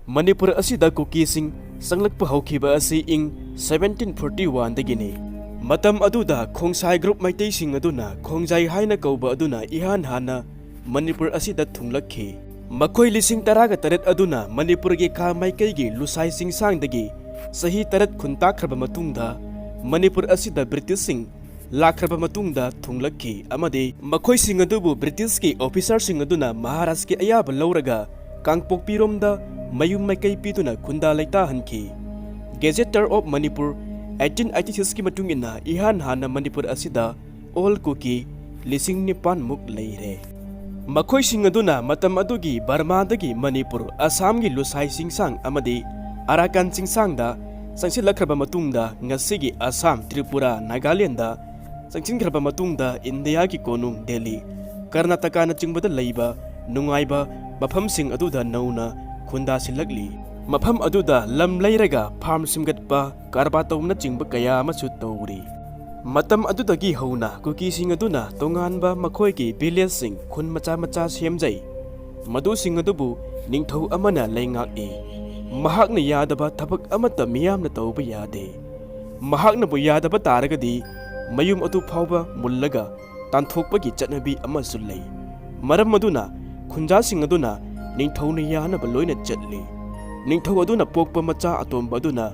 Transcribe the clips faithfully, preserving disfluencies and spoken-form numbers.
ꯃꯅꯤꯄꯨꯔ ꯑꯁꯤꯗ ꯀꯨꯀꯤꯁꯤꯡ ꯆꯪꯂꯛꯄ ꯍꯧꯈꯤꯕ ꯑꯁꯤ ꯏꯪ seventeen forty one ꯗꯒꯤꯅꯤ꯫ ꯃꯇꯝ ꯑꯗꯨꯗ ꯈꯣꯡꯁꯥꯏ group ꯃꯩꯇꯩꯁꯤꯡ ꯑꯗꯨꯅ ꯈꯣꯡꯖꯥꯏ ꯍꯥꯏꯅ ꯀꯧꯕ ꯑꯗꯨꯅ ꯏꯍꯥꯟ ꯍꯥꯟꯅ ꯃꯅꯤꯄꯨꯔ ꯑꯁꯤꯗ ꯊꯨꯡꯂꯛꯈꯤ꯫ ꯃꯈꯣꯏ ꯂꯤꯁꯤꯡ ꯇꯔꯥꯒ ꯇꯔꯦꯠ ꯑꯗꯨꯅ ꯃꯅꯤꯄꯨꯔꯒꯤ ꯈꯥ ꯃꯥꯏꯀꯩꯒꯤ ꯂꯨꯁꯥꯏ ꯆꯤꯡꯁꯥꯡꯗꯒꯤ ꯆꯍꯤ ꯇꯔꯦꯠ ꯈꯨꯟꯇꯥꯛꯈ꯭ꯔꯕ ꯃꯇꯨꯡꯗ ꯃꯅꯤꯄꯨꯔ ꯑꯁꯤꯗ ꯕ꯭ꯔꯤꯇꯤꯁꯁꯤꯡ ꯂꯥꯛꯈ꯭ꯔꯕ ꯃꯇꯨꯡꯗ ꯊꯨꯡꯂꯛꯈꯤ ꯑꯃꯗꯤ ꯃꯈꯣꯏꯁꯤꯡ ꯑꯗꯨꯕꯨ ꯕ꯭ꯔꯤꯇꯤꯁꯀꯤ officerꯁꯤꯡ ꯑꯗꯨꯅ ꯃꯍꯥꯔꯥꯖꯀꯤ ꯑꯌꯥꯕ ꯂꯧꯔꯒ ꯀꯥꯡꯄꯣꯛꯄꯤꯔꯣꯝꯗ ꯃꯌꯨꯝ ꯃꯀꯩ ꯄꯤꯗꯨꯅ ꯈꯨꯟꯗꯥ ꯂꯩꯇꯥꯍꯟꯈꯤ꯫ Gazetteer of Manipur eighteen eighty sixꯀꯤ ꯃꯇꯨꯡ ꯏꯟꯅ ꯏꯍꯥꯟ ꯍꯥꯟꯅ ꯃꯅꯤꯄꯨꯔ ꯑꯁꯤꯗ ꯑꯣꯜ ꯀꯨꯀꯤ ꯂꯤꯁꯤꯡ ꯅꯤꯄꯥꯟꯃꯨꯛ ꯂꯩꯔꯦ꯫ ꯃꯈꯣꯏꯁꯤꯡ ꯑꯗꯨꯅ ꯃꯇꯝ ꯑꯗꯨꯒꯤ ꯕꯔꯃꯥꯗꯒꯤ ꯃꯅꯤꯄꯨꯔ, ꯑꯁꯥꯝꯒꯤ ꯂꯨꯁꯥꯏ ꯆꯤꯡꯁꯥꯡ ꯑꯃꯗꯤ ꯑꯔꯥꯀꯥꯟ ꯆꯤꯡꯁꯥꯡꯗ ꯆꯪꯁꯤꯜꯂꯛꯈ꯭ꯔꯕ ꯃꯇꯨꯡꯗ ꯉꯁꯤꯒꯤ ꯑꯁꯥꯝ, ꯇ꯭ꯔꯤꯄꯨꯔꯥ, ꯅꯥꯒꯥꯂꯦꯟꯗ ꯆꯪꯁꯤꯟꯈ꯭ꯔꯕ ꯃꯇꯨꯡꯗ ꯏꯟꯗꯤꯌꯥꯒꯤ ꯀꯣꯅꯨꯡ ꯗꯦꯜꯂꯤ, ꯀꯔꯅꯥꯇꯀꯥꯅꯆꯤꯡꯕꯗ ꯂꯩꯕ ꯅꯨꯡꯉꯥꯏꯕ ꯃꯐꯝꯁꯤꯡ ꯑꯗꯨꯗ ꯅꯧꯅ ꯈꯨꯟꯗꯥꯁꯤꯜꯂꯛꯂꯤ꯫ ꯃꯐꯝ ꯑꯗꯨꯗ ꯂꯝ ꯂꯩꯔꯒ farm ꯁꯦꯝꯒꯠꯄ, ꯀꯔꯕꯥꯔ ꯇꯧꯕꯅꯆꯤꯡꯕ ꯀꯌꯥ ꯑꯃꯁꯨ ꯇꯧꯔꯤ꯫ ꯃꯇꯝ ꯑꯗꯨꯗꯒꯤ ꯍꯧꯅ ꯀꯨꯀꯤꯁꯤꯡ ꯑꯗꯨꯅ ꯇꯣꯉꯥꯟꯕ ꯃꯈꯣꯏꯒꯤ villageꯁꯤꯡ, ꯈꯨꯟ ꯃꯆꯥ ꯃꯆꯥ ꯁꯦꯝꯖꯩ꯫ ꯃꯗꯨꯁꯤꯡ ꯑꯗꯨꯕꯨ ꯅꯤꯡꯊꯧ ꯑꯃꯅ ꯂꯩꯉꯥꯛꯏ꯫ ꯃꯍꯥꯛꯅ ꯌꯥꯗꯕ ꯊꯕꯛ ꯑꯃꯠꯇ ꯃꯤꯌꯥꯝꯅ ꯇꯧꯕ ꯌꯥꯗꯦ꯫ ꯃꯍꯥꯛꯅꯕꯨ ꯌꯥꯗꯕ ꯇꯥꯔꯒꯗꯤ ꯃꯌꯨꯝ ꯑꯗꯨ ꯐꯥꯎꯕ ꯃꯨꯜꯂꯒ ꯇꯥꯟꯊꯣꯛꯄꯒꯤ ꯆꯠꯅꯕꯤ ꯑꯃꯁꯨ ꯂꯩ꯫ ꯃꯔꯝ ꯑꯗꯨꯅ ꯈꯨꯟꯖꯥꯁꯤꯡ ꯑꯗꯨꯅ ꯅꯤꯡꯊꯧꯅ ꯌꯥꯅꯕ ꯂꯣꯏꯅ ꯆꯠꯂꯤ꯫ ꯅꯤꯡꯊꯧ ꯑꯗꯨꯅ ꯄꯣꯛꯄ ꯃꯆꯥ ꯑꯇꯣꯝꯕ ꯑꯗꯨꯅ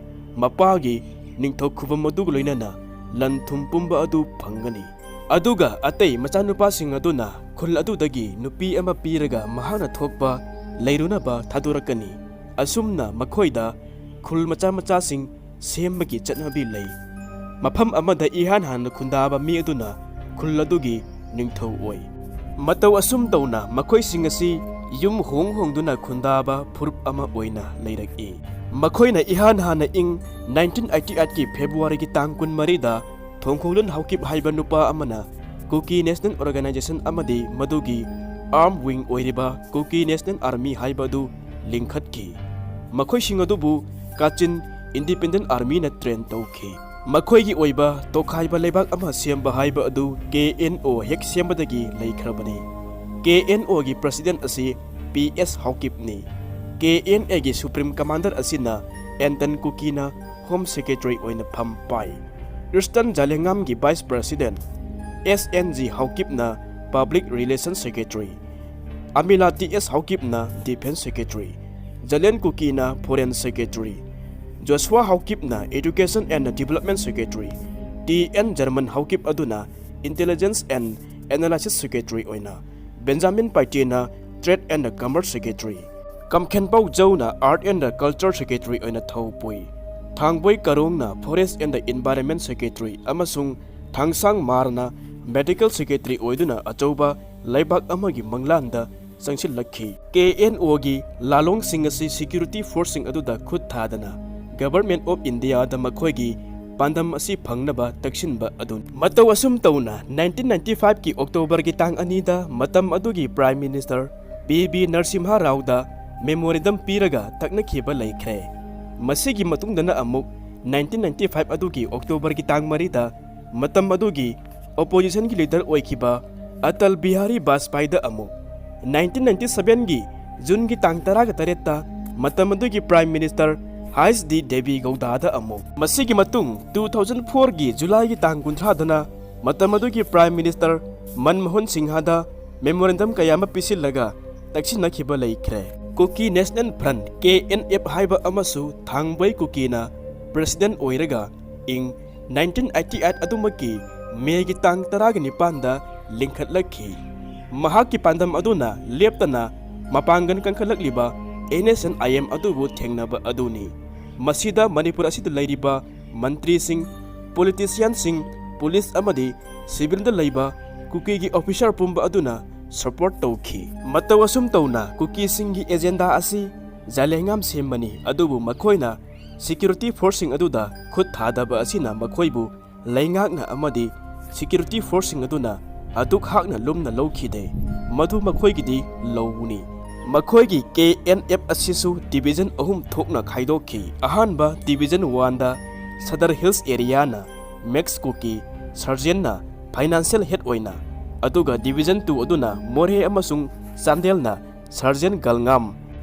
ꯃꯄꯥꯒꯤ ꯅꯤꯡꯊꯧ ꯈꯨꯕꯝ ꯑꯗꯨꯒ ꯂꯣꯏꯅꯅ ꯂꯟ ꯊꯨꯝ ꯄꯨꯝꯕ ꯑꯗꯨ ꯐꯪꯒꯅꯤ꯫ ꯑꯗꯨꯒ ꯑꯇꯩ ꯃꯆꯥꯅꯨꯄꯥꯁꯤꯡ ꯑꯗꯨꯅ ꯈꯨꯜ ꯑꯗꯨꯗꯒꯤ ꯅꯨꯄꯤ ꯑꯃ ꯄꯤꯔꯒ ꯃꯍꯥꯛꯅ ꯊꯣꯛꯄ ꯂꯩꯔꯨꯅꯕ ꯊꯥꯗꯣꯔꯛꯀꯅꯤ꯫ ꯑꯁꯨꯝꯅ ꯃꯈꯣꯏꯗ ꯈꯨꯜ ꯃꯆꯥ ꯃꯆꯥꯁꯤꯡ ꯁꯦꯝꯕꯒꯤ ꯆꯠꯅꯕꯤ ꯂꯩ꯫ ꯃꯐꯝ ꯑꯃꯗ ꯏꯍꯥꯟ ꯍꯥꯟꯅ ꯈꯨꯟꯗꯥꯕ ꯃꯤ ꯑꯗꯨꯅ ꯈꯨꯜ ꯑꯗꯨꯒꯤ ꯅꯤꯡꯊꯧ ꯑꯣꯏ꯫ ꯃꯇꯧ ꯑꯁꯨꯝ ꯇꯧꯅ ꯃꯈꯣꯏꯁꯤꯡ ꯑꯁꯤ ꯌꯨꯝ ꯍꯣꯡ ꯍꯣꯡꯗꯨꯅ ꯈꯨꯟꯗꯥꯕ ꯐꯨꯔꯨꯞ ꯑꯃ ꯑꯣꯏꯅ ꯂꯩꯔꯛꯏ꯫ ꯃꯈꯣꯏꯅ ꯏꯍꯥꯟ ꯍꯥꯟꯅ ꯏꯪ nineteen eighty eight ꯀꯤ February ꯒꯤ ꯇꯥꯡ ꯀꯨꯟꯃꯔꯤꯗ ꯊꯣꯡꯈꯣꯡꯂꯨꯟ ꯍꯥꯎꯀꯤꯞ ꯍꯥꯏꯕ ꯅꯨꯄꯥ ꯑꯃꯅ Kuki National Organisation ꯑꯃꯗꯤ ꯃꯗꯨꯒꯤ arm wing ꯑꯣꯏꯔꯤꯕ Kuki National Army ꯍꯥꯏꯕ ꯑꯗꯨ ꯂꯤꯡꯈꯠꯈꯤ꯫ ꯃꯈꯣꯏꯁꯤꯡ ꯑꯗꯨꯕꯨ Kachin Independent Army ꯅ train ꯇꯧꯈꯤ꯫ ꯃꯈꯣꯏꯒꯤ ꯑꯣꯏꯕ ꯇꯣꯈꯥꯏꯕ ꯂꯩꯕꯥꯛ ꯑꯃ ꯁꯦꯝꯕ ꯍꯥꯏꯕ ꯑꯗꯨ K N O ꯍꯦꯛ ꯁꯦꯝꯕꯗꯒꯤ ꯂꯩꯈ꯭ꯔꯕꯅꯤ꯫ K N O ꯒꯤ president ꯑꯁꯤ P S ꯍꯥꯎꯀꯤꯞꯅꯤ꯫ ꯀꯦ ꯑꯦꯟ ꯑꯦꯒꯤ Supreme Commander ꯑꯁꯤꯅ ꯑꯦꯟꯇꯟ ꯀꯨꯀꯤꯅ Home Secretary ꯑꯣꯏꯅ ꯐꯝ ꯄꯥꯏ꯫ Eastern ꯖꯥꯂꯦꯡꯉꯥꯝꯒꯤ Vice President S N G ꯍꯥꯎꯀꯤꯞꯅ Public Relation Secretary, Amila T S ꯍꯥꯎꯀꯤꯞꯅ Defence Secretary, ꯖꯂꯦꯟ ꯀꯨꯀꯤꯅ Foreign Secretary, ꯖꯣꯁꯨꯋꯥ ꯍꯥꯎꯀꯤꯞꯅ Education and Development Secretary, T N German Haokip ꯑꯗꯨꯅ Intelligence and Analysis Secretary ꯑꯣꯏꯅ, Benjamin ꯄꯥꯏꯇꯦꯅ Trade and Commerce Secretary, ꯀꯝꯈꯦꯟꯄꯥꯎ ꯖꯧꯅ Art and Culture Secretary ꯑꯣꯏꯅ ꯊꯧ ꯄꯨꯏ꯫ ꯊꯥꯡꯕꯣꯏ ꯀꯔꯣꯡꯅ Forest and Environment Secretary ꯑꯃꯁꯨꯡ ꯊꯥꯡꯁꯥꯡ ꯃꯥꯔꯅ Medical Secretary ꯑꯣꯏꯗꯨꯅ ꯑꯆꯧꯕ ꯂꯩꯕꯥꯛ ꯑꯃꯒꯤ ꯃꯪꯂꯥꯟꯗ ꯆꯪꯁꯤꯜꯂꯛꯈꯤ꯫ ꯀꯦ ꯑꯦꯟ ꯑꯣꯒꯤ ꯂꯥꯂꯣꯡꯁꯤꯡ ꯑꯁꯤ security forceꯁꯤꯡ ꯑꯗꯨꯗ ꯈꯨꯠ ꯊꯥꯗꯅ Government of Indiaꯗ ꯃꯈꯣꯏꯒꯤ ꯄꯥꯟꯗꯝ ꯑꯁꯤ ꯐꯪꯅꯕ ꯇꯛꯁꯤꯟꯕ ꯑꯗꯨꯅꯤ꯫ ꯃꯇꯧ ꯑꯁꯨꯝ ꯇꯧꯅ nineteen ninety fiveꯀꯤ Octoberꯒꯤ ꯇꯥꯡ ꯑꯅꯤꯗ ꯃꯇꯝ ꯑꯗꯨꯒꯤ Prime Minister P V Narasimha ꯔꯥꯎꯗ memorandum ꯄꯤꯔꯒ ꯇꯛꯅꯈꯤꯕ ꯂꯩꯈ꯭ꯔꯦ꯫ ꯃꯁꯤꯒꯤ ꯃꯇꯨꯡꯗꯅ ꯑꯃꯨꯛ nineteen ninety five ꯑꯗꯨꯒꯤ Octoberꯒꯤ ꯇꯥꯡ ꯃꯔꯤꯗ ꯃꯇꯝ ꯑꯗꯨꯒꯤ Oppositionꯒꯤ leader ꯑꯣꯏꯈꯤꯕ ꯑꯇꯜ ꯕꯤꯍꯥꯔꯤ ꯕꯥꯖꯄꯥꯏꯗ ꯑꯃꯨꯛ, nineteen ninety sevenꯒꯤ Juneꯒꯤ ꯇꯥꯡ ꯇꯔꯥꯒ ꯇꯔꯦꯠꯇ ꯃꯇꯝ ꯑꯗꯨꯒꯤ Prime Minister H D Deve ꯒꯧꯗꯥꯗ ꯑꯃꯨꯛ꯫ ꯃꯁꯤꯒꯤ ꯃꯇꯨꯡ two thousand fourꯒꯤ Julyꯒꯤ ꯇꯥꯡ ꯀꯨꯟꯊ꯭ꯔꯥꯗꯅ ꯃꯇꯝ ꯑꯗꯨꯒꯤ Prime Minister ꯃꯟꯃꯣꯍꯟ ꯁꯤꯡꯍꯗ memorandum ꯀꯌꯥ ꯑꯃ ꯄꯤꯁꯤꯜꯂꯒ ꯇꯛꯁꯤꯟꯅꯈꯤꯕ ꯂꯩꯈ꯭ꯔꯦ꯫ Kuki National Front, K N F ꯍꯥꯏꯕ ꯑꯃꯁꯨ ꯊꯥꯡꯕꯩ ꯀꯨꯀꯤꯅ President ꯑꯣꯏꯔꯒ ꯏꯪ nineteen eighty eight ꯑꯗꯨꯃꯛꯀꯤ Mayꯒꯤ ꯇꯥꯡ ꯇꯔꯥꯒ ꯅꯤꯄꯥꯟꯗ ꯂꯤꯡꯈꯠꯂꯛꯈꯤ꯫ ꯃꯍꯥꯛꯀꯤ ꯄꯥꯟꯗꯝ ꯑꯗꯨꯅ ꯂꯦꯞꯇꯅ ꯃꯄꯥꯡꯒꯜ ꯀꯟꯈꯠꯂꯛꯂꯤꯕ N S N I M ꯑꯗꯨꯕꯨ ꯊꯦꯡꯅꯕ ꯑꯗꯨꯅꯤ꯫ ꯃꯁꯤꯗ ꯃꯅꯤꯄꯨꯔ ꯑꯁꯤꯗ ꯂꯩꯔꯤꯕ ꯃꯟꯇ꯭ꯔꯤꯁꯤꯡ, politicianꯁꯤꯡ, police ꯑꯃꯗꯤ civilꯗ ꯂꯩꯕ ꯀꯨꯀꯤꯒꯤ officer ꯄꯨꯝꯕ ꯑꯗꯨꯅ support ꯇꯧꯈꯤ꯫ ꯃꯇꯧ ꯑꯁꯨꯝ ꯇꯧꯅ ꯀꯨꯀꯤꯁꯤꯡꯒꯤ agenda ꯑꯁꯤ ꯖꯥꯂꯦꯡꯉꯥꯝ ꯁꯦꯝꯕꯅꯤ, ꯑꯗꯨꯕꯨ ꯃꯈꯣꯏꯅ security forceꯁꯤꯡ ꯑꯗꯨꯗ ꯈꯨꯠ ꯊꯥꯗꯕ ꯑꯁꯤꯅ ꯃꯈꯣꯏꯕꯨ ꯂꯩꯉꯥꯛꯅ ꯑꯃꯗꯤ security forceꯁꯤꯡ ꯑꯗꯨꯅ ꯑꯗꯨꯛ ꯍꯥꯛꯅ ꯂꯨꯝꯅ ꯂꯧꯈꯤꯗꯦ꯫ ꯃꯗꯨ ꯃꯈꯣꯏꯒꯤꯗꯤ ꯂꯧꯅꯤ꯫ ꯃꯈꯣꯏꯒꯤ ꯀꯦ ꯑꯦꯟ ꯑꯦꯐ ꯑꯁꯤꯁꯨ division ꯑꯍꯨꯝ ꯊꯣꯛꯅ ꯈꯥꯏꯗꯣꯛꯈꯤ꯫ ꯑꯍꯥꯟꯕ division oneꯗ Sadar Hills areaꯅ Max Kuki, Sergeantꯅ financial head ꯑꯣꯏꯅ, ꯑꯗꯨꯒ division two ꯑꯗꯨꯅ ꯃꯣꯔꯦ ꯑꯃꯁꯨꯡ ꯆꯥꯟꯗꯦꯜꯅ Sergeant ꯒꯜꯉꯥꯝ,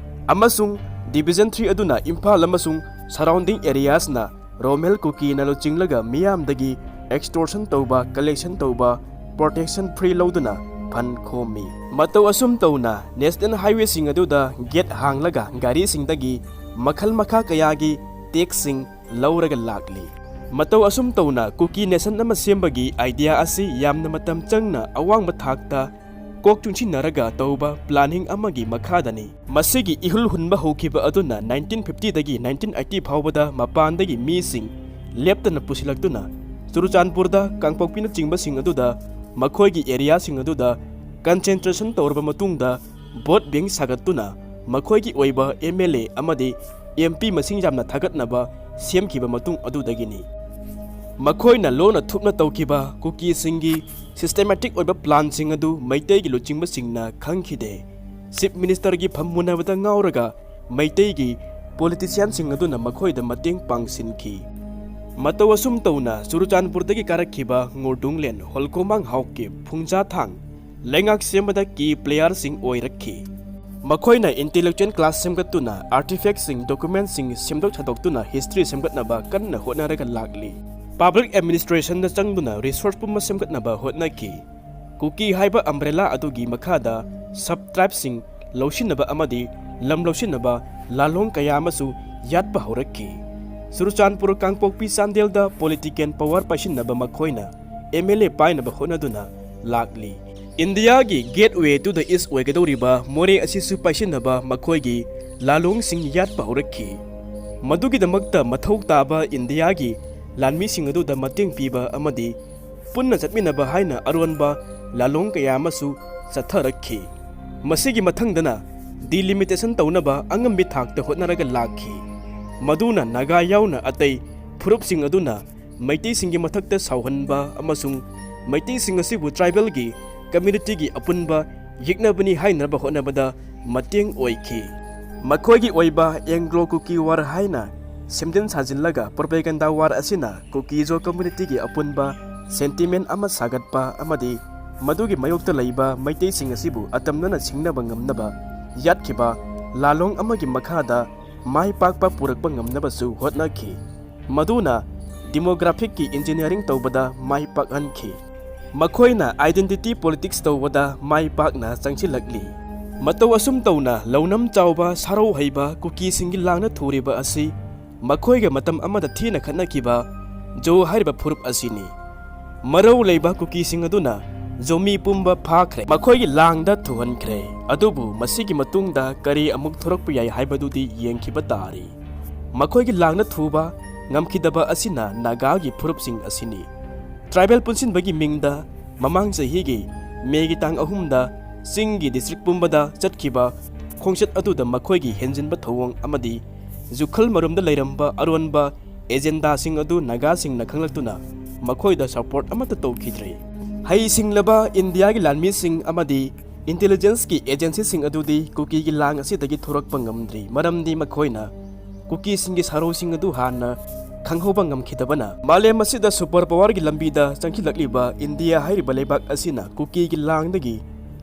ꯑꯃꯁꯨꯡ Division three ꯑꯗꯨꯅ ꯏꯝꯐꯥꯜ ꯑꯃꯁꯨꯡ surrounding areasꯅ ꯔꯣꯃꯦꯜ ꯀꯨꯀꯤꯅ ꯂꯨꯆꯤꯡꯂꯒ ꯃꯤꯌꯥꯝꯗꯒꯤ extortion ꯇꯧꯕ, collection ꯇꯧꯕ, protection free ꯂꯧꯗꯨꯅ fund ꯈꯣꯝꯃꯤ꯫ ꯃꯇꯧ ꯑꯁꯨꯝ ꯇꯧꯅ national highwayꯁꯤꯡ ꯑꯗꯨꯗ gate ꯍꯥꯡꯂꯒ ꯒꯥꯔꯤꯁꯤꯡꯗꯒꯤ ꯃꯈꯜ ꯃꯈꯥ ꯀꯌꯥꯒꯤ taxꯁꯤꯡ ꯂꯧꯔꯒ ꯂꯥꯛꯂꯤ꯫ ꯃꯇꯧ ꯑꯁꯨꯝ ꯇꯧꯅ ꯀꯨꯀꯤ nation ꯑꯃ ꯁꯦꯝꯕꯒꯤ idea ꯑꯁꯤ ꯌꯥꯝꯅ ꯃꯇꯝ ꯆꯪꯅ ꯑꯋꯥꯡꯕ ꯊꯥꯛꯇ ꯀꯣꯛ ꯆꯨꯡꯁꯤꯟꯅꯔꯒ ꯇꯧꯕ planning ꯑꯃꯒꯤ ꯃꯈꯥꯗꯅꯤ꯫ ꯃꯁꯤꯒꯤ ꯏꯍꯨꯜ ꯍꯨꯟꯕ ꯍꯧꯈꯤꯕ ꯑꯗꯨꯅ nineteen fiftyꯗꯒꯤ nineteen eighty ꯐꯥꯎꯕꯗ ꯃꯄꯥꯟꯗꯒꯤ ꯃꯤꯁꯤꯡ ꯂꯦꯞꯇꯅ ꯄꯨꯁꯤꯜꯂꯛꯇꯨꯅ ꯆꯨꯔꯆꯥꯟꯄꯨꯔꯗ, ꯀꯥꯡꯄꯣꯛꯄꯤꯅꯆꯤꯡꯕꯁꯤꯡ ꯑꯗꯨꯗ ꯃꯈꯣꯏꯒꯤ areaꯁꯤꯡ ꯑꯗꯨꯗ concentration ꯇꯧꯔꯕ ꯃꯇꯨꯡꯗ vote bank ꯁꯥꯒꯠꯇꯨꯅ ꯃꯈꯣꯏꯒꯤ ꯑꯣꯏꯕ MLA ꯑꯃꯗꯤ MP ꯃꯁꯤꯡ ꯌꯥꯝꯅ ꯊꯥꯒꯠꯅꯕ ꯁꯦꯝꯈꯤꯕ ꯃꯇꯨꯡ ꯑꯗꯨꯗꯒꯤꯅꯤ꯫ ꯃꯈꯣꯏꯅ ꯂꯣꯟꯅ ꯊꯨꯞꯅ ꯇꯧꯈꯤꯕ ꯀꯨꯀꯤꯁꯤꯡꯒꯤ systematic ꯑꯣꯏꯕ planꯁꯤꯡ ꯑꯗꯨ ꯃꯩꯇꯩꯒꯤ ꯂꯨꯆꯤꯡꯕꯁꯤꯡꯅ ꯈꯪꯈꯤꯗꯦ꯫ Chief Ministerꯒꯤ ꯐꯝ ꯃꯨꯟꯅꯕꯗ ꯉꯥꯎꯔꯒ ꯃꯩꯇꯩꯒꯤ politicianꯁꯤꯡ ꯑꯗꯨꯅ ꯃꯈꯣꯏꯗ ꯃꯇꯦꯡ ꯄꯥꯡꯁꯤꯟꯈꯤ꯫ ꯃꯇꯧ ꯑꯁꯨꯝ ꯇꯧꯅ ꯆꯨꯔꯆꯥꯟꯄꯨꯔꯗꯒꯤ ꯀꯥꯔꯛꯈꯤꯕ ꯉꯣꯔꯗꯨꯡꯂꯦꯟ, ꯍꯣꯜꯀꯣꯃꯥꯡ ꯍꯥꯎꯀꯤꯞ, ꯐꯨꯡꯖꯥꯊꯥꯡ, ꯂꯩꯉꯥꯛ ꯁꯦꯝꯕꯗ key playerꯁꯤꯡ ꯑꯣꯏꯔꯛꯈꯤ꯫ ꯃꯈꯣꯏꯅ intellectual class ꯁꯦꯝꯒꯠꯇꯨꯅ artifactꯁꯤꯡ, documentꯁꯤꯡ ꯁꯦꯝꯗꯣꯛ ꯁꯥꯗꯣꯛꯇꯨꯅ history ꯁꯦꯝꯒꯠꯅꯕ ꯀꯟꯅ ꯍꯣꯠꯅꯔꯒ ꯂꯥꯛꯂꯤ꯫ Public administrationꯗ ꯆꯪꯗꯨꯅ resource ꯄꯨꯝꯕ ꯁꯦꯝꯒꯠꯅꯕ ꯍꯣꯠꯅꯈꯤ꯫ ꯀꯨꯀꯤ ꯍꯥꯏꯕ umbrella ꯑꯗꯨꯒꯤ ꯃꯈꯥꯗ sub tribeꯁꯤꯡ ꯂꯧꯁꯤꯟꯅꯕ ꯑꯃꯗꯤ ꯂꯝ ꯂꯧꯁꯤꯟꯅꯕ ꯂꯥꯂꯣꯡ ꯀꯌꯥ ꯑꯃꯁꯨ ꯌꯥꯠꯄ ꯍꯧꯔꯛꯈꯤ꯫ ꯆꯨꯔꯆꯥꯟꯄꯨꯔ, ꯀꯥꯡꯄꯣꯛꯄꯤ, ꯆꯥꯟꯗꯦꯜꯗ political power ꯄꯥꯏꯁꯤꯟꯅꯕ ꯃꯈꯣꯏꯅ MLA ꯄꯥꯏꯅꯕ ꯍꯣꯠꯅꯗꯨꯅ ꯂꯥꯛꯂꯤ꯫ ꯏꯟꯗꯤꯌꯥꯒꯤ gateway to the east ꯑꯣꯏꯒꯗꯧꯔꯤꯕ ꯃꯣꯔꯦ ꯑꯁꯤꯁꯨ ꯄꯥꯏꯁꯤꯟꯅꯕ ꯃꯈꯣꯏꯒꯤ ꯂꯥꯂꯣꯡꯁꯤꯡ ꯌꯥꯠꯄ ꯍꯧꯔꯛꯈꯤ꯫ ꯃꯗꯨꯒꯤꯗꯃꯛꯇ ꯃꯊꯧ ꯇꯥꯕ ꯏꯟꯗꯤꯌꯥꯒꯤ ꯂꯥꯟꯃꯤꯁꯤꯡ ꯑꯗꯨꯗ ꯃꯇꯦꯡ ꯄꯤꯕ ꯑꯃꯗꯤ ꯄꯨꯟꯅ ꯆꯠꯃꯤꯟꯅꯕ ꯍꯥꯏꯅ ꯑꯔꯣꯟꯕ ꯂꯥꯂꯣꯡ ꯀꯌꯥ ꯑꯃꯁꯨ ꯆꯠꯊꯔꯛꯈꯤ꯫ ꯃꯁꯤꯒꯤ ꯃꯊꯪꯗꯅ delimitation ꯇꯧꯅꯕ ꯑꯉꯝꯕꯤ ꯊꯥꯛꯇ ꯍꯣꯠꯅꯔꯒ ꯂꯥꯛꯈꯤ꯫ ꯃꯗꯨꯅ ꯅꯥꯒꯥ ꯌꯥꯎꯅ ꯑꯇꯩ ꯐꯨꯔꯨꯞꯁꯤꯡ ꯑꯗꯨꯅ ꯃꯩꯇꯩꯁꯤꯡꯒꯤ ꯃꯊꯛꯇ ꯁꯥꯎꯍꯟꯕ ꯑꯃꯁꯨꯡ ꯃꯩꯇꯩꯁꯤꯡ ꯑꯁꯤꯕꯨ tribalꯒꯤ communityꯒꯤ ꯑꯄꯨꯟꯕ ꯌꯦꯛꯅꯕꯅꯤ ꯍꯥꯏꯅꯕ ꯍꯣꯠꯅꯕꯗ ꯃꯇꯦꯡ ꯑꯣꯏꯈꯤ꯫ ꯃꯈꯣꯏꯒꯤ ꯑꯣꯏꯕ Anglo Kuki War ꯍꯥꯏꯅ ꯁꯦꯝꯖꯤꯟ ꯁꯥꯖꯤꯜꯂꯒ propaganda war ꯑꯁꯤꯅ ꯀꯨꯀꯤ-ꯖꯣ communityꯒꯤ ꯑꯄꯨꯟꯕ sentiment ꯑꯃ ꯁꯥꯒꯠꯄ ꯑꯃꯗꯤ ꯃꯗꯨꯒꯤ ꯃꯥꯌꯣꯛꯇ ꯂꯩꯕ ꯃꯩꯇꯩꯁꯤꯡ ꯑꯁꯤꯕꯨ ꯑꯇꯝꯅꯅ ꯁꯤꯡꯅꯕ ꯉꯝꯅꯕ ꯌꯥꯠꯈꯤꯕ ꯂꯥꯂꯣꯡ ꯑꯃꯒꯤ ꯃꯈꯥꯗ ꯃꯥꯏ ꯄꯥꯛꯄ ꯄꯨꯔꯛꯄ ꯉꯝꯅꯕꯁꯨ ꯍꯣꯠꯅꯈꯤ꯫ ꯃꯗꯨꯅ demographic ꯀꯤ engineering ꯇꯧꯕꯗ ꯃꯥꯏ ꯄꯥꯛꯍꯟꯈꯤ꯫ ꯃꯈꯣꯏꯅ identity politics ꯇꯧꯕꯗ ꯃꯥꯏ ꯄꯥꯛꯅ ꯆꯪꯁꯤꯜꯂꯛꯂꯤ꯫ ꯃꯇꯧ ꯑꯁꯨꯝ ꯇꯧꯅ ꯂꯧꯅꯝ ꯆꯥꯎꯕ ꯁꯥꯔꯧ ꯍꯩꯕ ꯀꯨꯀꯤꯁꯤꯡꯒꯤ ꯂꯥꯡꯅ ꯊꯨꯔꯤꯕ ꯑꯁꯤ ꯃꯈꯣꯏꯒ ꯃꯇꯝ ꯑꯃꯗ ꯊꯤꯅ ꯈꯠꯅꯈꯤꯕ ꯖꯣ ꯍꯥꯏꯔꯤꯕ ꯐꯨꯔꯨꯞ ꯑꯁꯤꯅꯤ꯫ ꯃꯔꯧ ꯂꯩꯕ ꯀꯨꯀꯤꯁꯤꯡ ꯑꯗꯨꯅ ꯖꯣꯃꯤ ꯄꯨꯝꯕ ꯐꯥꯈ꯭ꯔꯦ, ꯃꯈꯣꯏꯒꯤ ꯂꯥꯡꯗ ꯊꯨꯍꯟꯈ꯭ꯔꯦ꯫ ꯑꯗꯨꯕꯨ ꯃꯁꯤꯒꯤ ꯃꯇꯨꯡꯗ ꯀꯔꯤ ꯑꯃꯨꯛ ꯊꯣꯔꯛꯄ ꯌꯥꯏ ꯍꯥꯏꯕꯗꯨꯗꯤ ꯌꯦꯡꯈꯤꯕ ꯇꯥꯔꯤ꯫ ꯃꯈꯣꯏꯒꯤ ꯂꯥꯡꯗ ꯊꯨꯕ ꯉꯝꯈꯤꯗꯕ ꯑꯁꯤꯅ ꯅꯥꯒꯥꯒꯤ ꯐꯨꯔꯨꯞꯁꯤꯡ ꯑꯁꯤꯅꯤ꯫ Tribal ꯄꯨꯟꯁꯤꯟꯕꯒꯤ ꯃꯤꯡꯗ ꯃꯃꯥꯡ ꯆꯍꯤꯒꯤ ꯃꯦꯒꯤ ꯇꯥꯡ ꯑꯍꯨꯝꯗ ꯆꯤꯡꯒꯤ district ꯄꯨꯝꯕꯗ ꯆꯠꯈꯤꯕ ꯈꯣꯡꯆꯠ ꯑꯗꯨꯗ ꯃꯈꯣꯏꯒꯤ ꯍꯦꯟꯖꯤꯟꯕ ꯊꯧꯑꯣꯡ ꯑꯃꯗꯤ ꯖꯨꯈꯜ ꯃꯔꯨꯝꯗ ꯂꯩꯔꯝꯕ ꯑꯔꯣꯟꯕ agenda ꯁꯤꯡ ꯑꯗꯨ ꯅꯥꯒꯥꯁꯤꯡꯅ ꯈꯪꯂꯛꯇꯨꯅ ꯃꯈꯣꯏꯗ support ꯑꯃꯠꯇ ꯇꯧꯈꯤꯗ꯭ꯔꯦ꯫ ꯍꯩꯁꯤꯡꯂꯕ ꯏꯟꯗꯤꯌꯥꯒꯤ ꯂꯥꯟꯃꯤꯁꯤꯡ ꯑꯃꯗꯤ intelligence ꯀꯤ agency ꯁꯤꯡ ꯑꯗꯨꯗꯤ ꯀꯨꯀꯤꯒꯤ ꯂꯥꯡ ꯑꯁꯤꯗꯒꯤ ꯊꯣꯔꯛꯄ ꯉꯝꯗ꯭ꯔꯤ, ꯃꯔꯝꯗꯤ ꯃꯈꯣꯏꯅ ꯀꯨꯀꯤꯁꯤꯡꯒꯤ ꯁꯥꯔꯧꯁꯤꯡ ꯑꯗꯨ ꯍꯥꯟꯅ ꯈꯪꯍꯧꯕ ꯉꯝꯈꯤꯗꯕꯅ꯫ ꯃꯥꯂꯦꯝ ꯑꯁꯤꯗ super power ꯒꯤ ꯂꯝꯕꯤꯗ ꯆꯪꯁꯤꯜꯂꯛꯂꯤꯕ ꯏꯟꯗꯤꯌꯥ ꯍꯥꯏꯔꯤꯕ ꯂꯩꯕꯥꯛ ꯑꯁꯤꯅ ꯀꯨꯀꯤꯒꯤ ꯂꯥꯡꯗꯒꯤ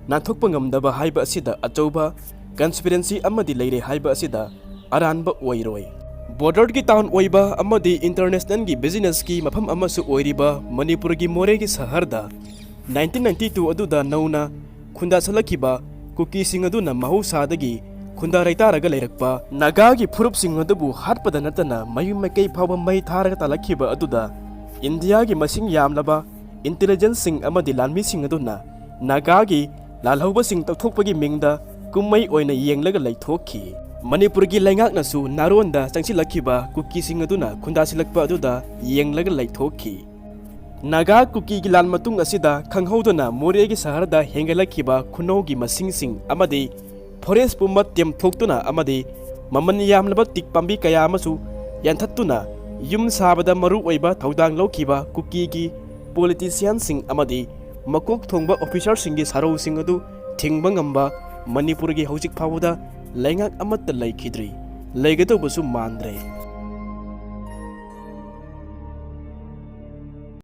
ꯅꯥꯟꯊꯣꯛꯄ ꯉꯝꯗꯕ ꯍꯥꯏꯕ ꯑꯁꯤꯗ ꯑꯆꯧꯕ conspiracy ꯑꯃꯗꯤ ꯂꯩꯔꯦ ꯍꯥꯏꯕ ꯑꯁꯤꯗ ꯑꯔꯥꯟꯕ ꯑꯣꯏꯔꯣꯏ꯫ Border ꯒꯤ town ꯑꯣꯏꯕ ꯑꯃꯗꯤ international ꯒꯤ business ꯀꯤ ꯃꯐꯝ ꯑꯃꯁꯨ ꯑꯣꯏꯔꯤꯕ ꯃꯅꯤꯄꯨꯔꯒꯤ ꯃꯣꯔꯦꯒꯤ ꯁꯍꯔꯗ nineteen ninety two ꯑꯗꯨꯗ ꯅꯧꯅ ꯈꯨꯟꯗꯥꯁꯜꯂꯛꯈꯤꯕ ꯀꯨꯀꯤꯁꯤꯡ ꯑꯗꯨꯅ ꯃꯍꯧꯁꯥꯗꯒꯤ ꯈꯨꯟꯗꯥ ꯂꯩꯇꯥꯔꯒ ꯂꯩꯔꯛꯄ ꯅꯥꯒꯥꯒꯤ ꯐꯨꯔꯨꯞꯁꯤꯡ ꯑꯗꯨꯕꯨ ꯍꯥꯠꯄꯗ ꯅꯠꯇꯅ ꯃꯌꯨꯝ ꯃꯀꯩ ꯐꯥꯎꯕ ꯃꯩ ꯊꯥꯔꯒ ꯇꯥꯜꯂꯛꯈꯤꯕ ꯑꯗꯨꯗ ꯏꯟꯗꯤꯌꯥꯒꯤ ꯃꯁꯤꯡ ꯌꯥꯝꯂꯕ intelligence ꯁꯤꯡ ꯑꯃꯗꯤ ꯂꯥꯟꯃꯤꯁꯤꯡ ꯑꯗꯨꯅ ꯅꯥꯒꯥꯒꯤ ꯂꯥꯜꯍꯧꯕꯁꯤꯡ ꯇꯧꯊꯣꯛꯄꯒꯤ ꯃꯤꯡꯗ ꯀꯨꯝꯃꯩ ꯑꯣꯏꯅ ꯌꯦꯡꯂꯒ ꯂꯩꯊꯣꯛꯈꯤ꯫ ꯃꯅꯤꯄꯨꯔꯒꯤ ꯂꯩꯉꯥꯛꯅꯁꯨ ꯅꯥꯔꯣꯟꯗ ꯆꯪꯁꯤꯜꯂꯛꯈꯤꯕ ꯀꯨꯀꯤꯁꯤꯡ ꯑꯗꯨꯅ ꯈꯨꯟꯗꯥꯁꯤꯜꯂꯛꯄ ꯑꯗꯨꯗ ꯌꯦꯡꯂꯒ ꯂꯩꯊꯣꯛꯈꯤ꯫ ꯅꯥꯒꯥ ꯀꯨꯀꯤꯒꯤ ꯂꯥꯟ ꯃꯇꯨꯡ ꯑꯁꯤꯗ ꯈꯪꯍꯧꯗꯅ ꯃꯣꯔꯦꯒꯤ ꯁꯍꯔꯗ ꯍꯦꯟꯒꯠꯂꯛꯈꯤꯕ ꯈꯨꯅꯧꯒꯤ ꯃꯁꯤꯡꯁꯤꯡ ꯑꯃꯗꯤ forest ꯄꯨꯝꯕ ꯇꯦꯝꯊꯣꯛꯇꯨꯅ ꯑꯃꯗꯤ ꯃꯃꯜ ꯌꯥꯝꯂꯕ ꯇꯤꯛ ꯄꯥꯝꯕꯤ ꯀꯌꯥ ꯑꯃꯁꯨ ꯌꯥꯟꯊꯠꯇꯨꯅ ꯌꯨꯝ ꯁꯥꯕꯗ ꯃꯔꯨ ꯑꯣꯏꯕ ꯊꯧꯗꯥꯡ ꯂꯧꯈꯤꯕ ꯀꯨꯀꯤꯒꯤ politician ꯁꯤꯡ ꯑꯃꯗꯤ ꯃꯀꯣꯛ ꯊꯣꯡꯕ officer ꯁꯤꯡꯒꯤ ꯁꯥꯔꯧꯁꯤꯡ ꯑꯗꯨ ꯊꯤꯡꯕ ꯉꯝꯕ ꯃꯅꯤꯄꯨꯔꯒꯤ ꯍꯧꯖꯤꯛ ꯐꯥꯎꯕꯗ ꯂꯩꯉꯥꯛ ꯑꯃꯠꯇ ꯂꯩꯈꯤꯗ꯭ꯔꯤ, ꯂꯩꯒꯗꯧꯕꯁꯨ ꯃꯥꯟꯗ꯭ꯔꯦ꯫